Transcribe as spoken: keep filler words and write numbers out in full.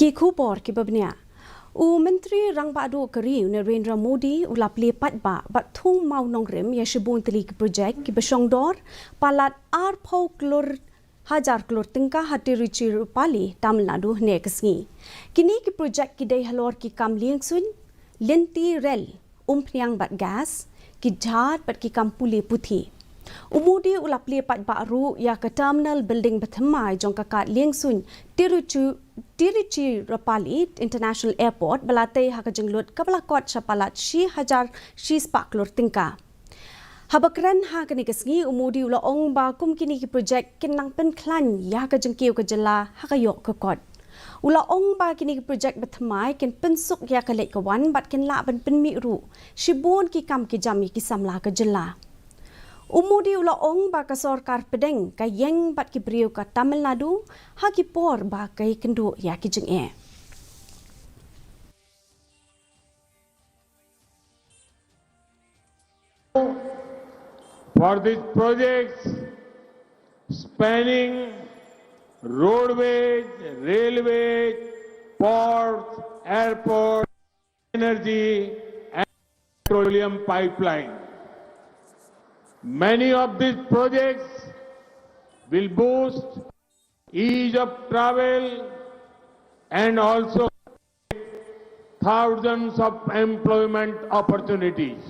Ki khubor kiba bniah. U Myntri Rangbah Duh ka ri u Narendra Modi u la plie paidbah bad thung mawnongrim ïa shibun tylli ki projek kiba shongdor palat arphew klur hajar klur tyngka ha Tiruchirappalli, Tamil Nadu hynne ka sngi. Kine ki projek ki dei halor ki kam liengsuiñ, lynti rel, umphniang bad gas, ki jhad bad ki kam pule puthi. U Modi u la plie paidbah ruh ïa ka terminal building bathymmai jong ka kad liengsuiñ Tiruchu Tiruchirappalli International Airport ba la tei ha ka jinglut kaba la kot sha palat shi hajar shi spah klur tyngka. Haba kren ha kane ka sngi, u Modi u la ong ba kum kine ki projek kin nang pynkhlaiñ ïa ka jingkiew ka jylla ha ka ïoh ka kot. U la ong ba kine ki projek bathymmai kin pynsuk ïa ka leit ka wan bad kin lah ban pynmih ruh shibun ki kam ki jam ïa ki samla ka jylla. U Modi u la ong ba ka sorkar pdeng ka ïeng bad ki briew ka Tamil Nadu ha ki por ba ka ïakynduh ïa ki jingeh. For these projects spanning roadways, railways, ports, airports, energy and petroleum pipeline. Many of these projects will boost ease of travel and also thousands of employment opportunities.